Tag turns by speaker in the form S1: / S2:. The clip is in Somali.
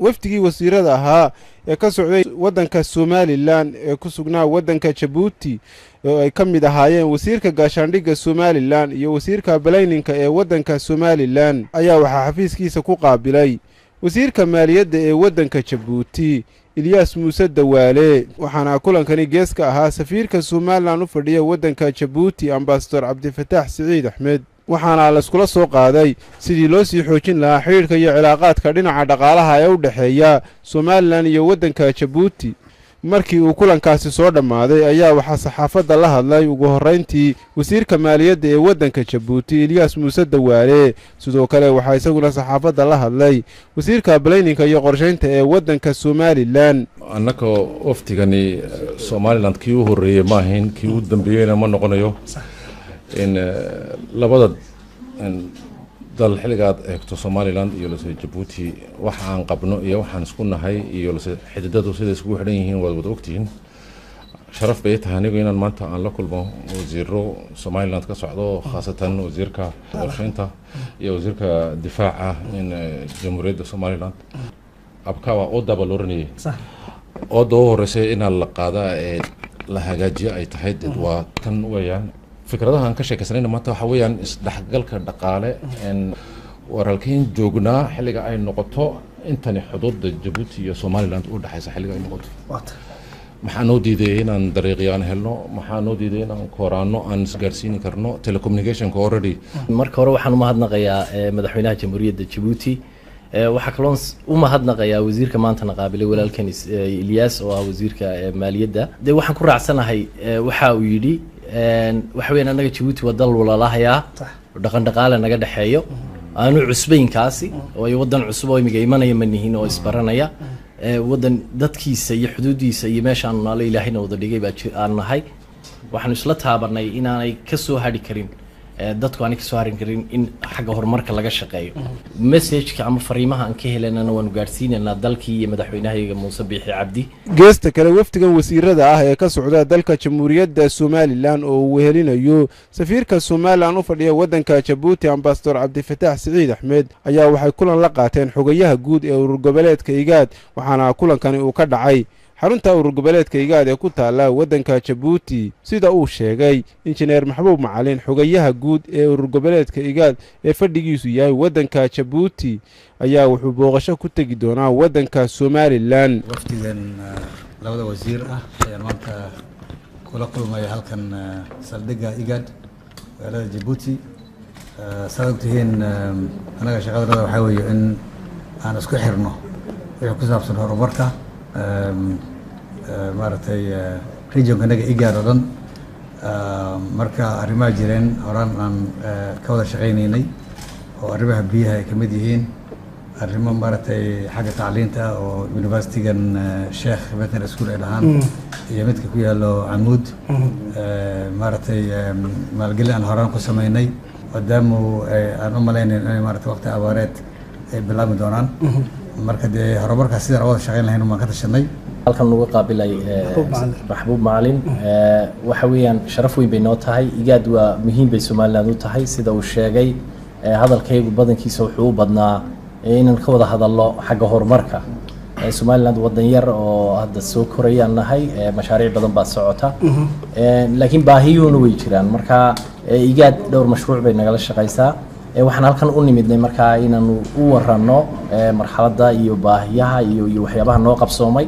S1: Wafdigii wasiirada ahaa ee ka socday waddanka Somalilan ee ku sugnaa waddanka Jabuuti, oo ay ka mid ahaayeen wasiirka gaashaandhigga Somalilan iyo wasiirka balayninka ee waddanka Somalilan, ayaa waxaa xafiiskiisa ku qaabilay wasiirka maaliyadda ee waddanka Jabuuti, Ilyaas Muuse Dawaale. Waxaana kulankani gees ka ahaa safiirka Somalilan u fadhiya waddanka Jabuuti, ambasador Cabdifataax Siciid Axmed. Waxaana layskula soo qaaday sidii loo sii xoojin lahaa xidhiidhka iyo cilaaqaadka dhinaca dhaqaalaha ee u dhexeeya Somalilan iyo waddanka Jabuuti. Markii uu kulankaasi soo dhammaaday ayaa waxaa saxaafadda la hadlay ugu horrayntii wasiirka maaliyadda ee waddanka Jabuuti, Ilyaas Muuse Dawaale. Sidoo kale waxaa isaguna saxaafadda la hadlay wasiirka balayninka iyo qorshaynta ee waddanka Somalilan.
S2: Annaka waftigani Somalilan kii u horreeyey ma ahayn, kii u dambeeyeyna ma noqonayo. In labada dal xilligaad eegto, Somaliland iyo lase Jabuuti, waxa aan qabno iyo waxaan isku nahay iyo lase xididadu siday iskugu xidhan yihiin waad wada ogtihiin. Sharaf bay tahay anigu inaan maanta aan la kulmo wasiiro Somaliland ka socdo, khaasatan wasiirka qorsheynta iyo wasiirka difaaca in Jamhuuriyadda Somaliland. Abka waa ooda baa la oranayay, ooda u horeysay inaan la qaada ee la hagaajiyo ay tahay waa tan weeyaan. Fikradaha aan ka sheekaysanayna maanta waxa weeyaan isdhexgalka dhaqaale, waralkeyn joognaa xilliga ay noqoto intani xuduudda Jabuuti iyo Somaliland u dhexaysa xilliga ay noqoto. Maxaa noo diiday inaan dariiqyo aan helno? Maxaa noo diiday inaan kooraano aan isgaarsiini karno telecommunicationka already?
S3: Marka hore waxaan umahadnaqayaa madaxweynaha Jamhuuriyadda Jabuuti. Waxaa kaloon u mahadnaqayaa wasiirka maantana qaabilay, walaalkan Ilyaas, oo ah wasiirka maaliyadda. Dee waxaan ku raacsanahay waxa uu yidhi. Waxa weyan annaga Jabuuti waa dal walaalahayaa, dhaqan dhaqaale naga dhexeeyo, aanu cusbaynkaasi oo ay waddan cusub oo imiga imanaya ma nihin oo isbaranaya. Waddan dadkiisa iyo xuduuddiisa iyo meeshaanu naalo Ilaahayna wada dhigay baa aan nahay. Waxaanu isla taabanay inaanay ka soo hadhi karin, dadku aanay kasoo harin karin in xagga horumarka laga shaqeeyo. Messageka ama fariimaha aan ka helanana waanu gaadhsiinaynaa dalkii iyo madaxweynahayaga Muuse Biixi Cabdi.
S1: Geesta kale, wafdigan wasiirada ah ee ka socda dalka Jamhuuriyadda Somalilan oo uu wehelinayo safiirka Somalilan u fadhiya waddanka Jabuuti, ambasador Cabdifataax Siciid Axmed, ayaa waxay kulan la qaateen xogayaha guud ee urur goboleedka Igaad. Waxaana kulankani uu ka dhacay xarunta urur goboleedka Igaad ee ku taalla waddanka Jabuuti. Sida uu sheegay injineer Maxbuub Macalin, xogayaha guud ee urur goboleedka Igaad ee fadhigiisu yahay waddanka Jabuuti, ayaa wuxuu booqasho ku tegi doonaa waddanka Somalilan.
S4: Wafdigan labada wasiir ah ayaan maanta kula kulmaya halkan saldhigga Igaad, magaalada Jabuuti. Saad ogtihiin, annaga shaqadanada waxaa weeye in aan isku xirno wixii ku saabsan horumarka, maaragtay, regionka naga Igaad oo dhan. Marka arrimaha jireen horaan aan ka wada shaqaynaynay oo arrimaha biyaha ay ka mid yihiin, arrimo maaragtay xagga tacliinta oo universitygan Sheekh Veterinary School ay dhahaan iyo midka ku yaalo Camuud, maaragtay, maalgelin aan horaan ku sameynay, maadaamu aan u malaynayn inay maaragtay waqti abaareed ay bilaabmi doonaan. Marka dee horumarkaas sidaan wada shaqayn lahayn baan ka tashanay.
S3: Halkan lagu qaabilay Maxbuub Macalin, waxa weeyaan sharaf weyn bay noo tahay. Igaad waa muhiim bay Somaliland u tahay. Sida uu sheegay, hadalkaygu badankiisa wuxuu u badnaa inaan ka wada hadalno xagga horumarka. Somaliland wadan yar oo hadda soo korayaan nahay, mashaariic badan baa socota, laakiin baahiyuuna way jiraan. Marka Igaad dhowr mashruuc bay nagala shaqaysaa. Waxaan halkan u nimidnay markaa inaanu u waranno marxaladda iyo baahiyaha iyo waxyaabaha noo qabsoomay.